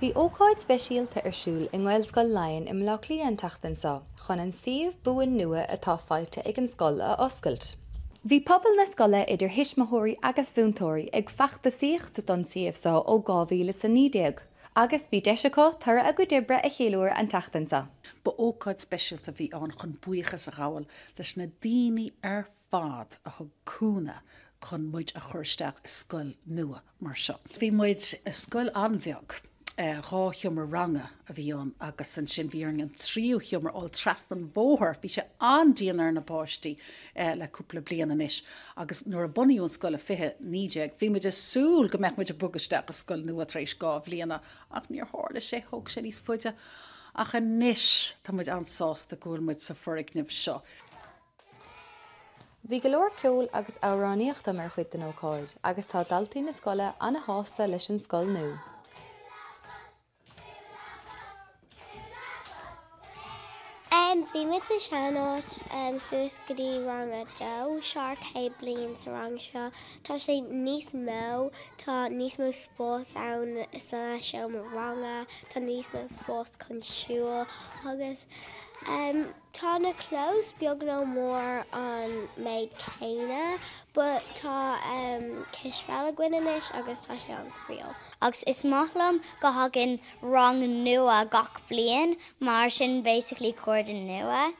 Bhí ócáid speisialta ar siúl i nGaelscoil Laighean i mBleá Cliath an tseachtain seo chun an suíomh buan nua atá faighte ag an scoil a oscailt. Bhí pobal na scoile idir thuismitheoirí agus mhúinteoirí ag feachtasaíocht don suíomh seo ó 2019 agus bhí deis acu toradh a gcuid oibre a cheiliúradh an tseachtain seo. Ba ócáid speisialta a bhí ann chun buíochas a ghabháil leis na daoine ar fad a thug cúnamh chun muid a chur isteach i scoil nua mar seo. Bhí muid i scoil an-bheag, 2 sheomra ranga a bhí ann agus ansin bhí orainn an tríú sheomra a fháil trasna an bhóthair. Bhí sé an-dian ar na páistí le cúpla bliain anois agus nuair a bunaíodh an scoil i 2019 bhí muid ag súil go mbeadh muid ag bogadh isteach i scoil nua tar éis 2 bhliana ach níor tharla sé, thóg sé níos faide. Ach anois tá muid an-sásta go bhfuil muid sa foirgneamh seo. Bhí go leor ceoil agus amhránaíochta mar chuid den ócáid agus tá daltaí na scoile ana-shásta leis an scoil nua. Bhí muid sa sean-áit suas go dtí rang a dó, seo ár chéad bliain sa rang seo. Tá sé níos mó, tá níos mó spás ann sa seomra ranga, tá níos mó spás chun siúl agus Tá na clós beag nó mór an méid céanna but tá cispheil againn anois agus tá sé an-spraíúil. Agus is maith liom go thagann rang nua gach bliain mar sin basically cairde nua.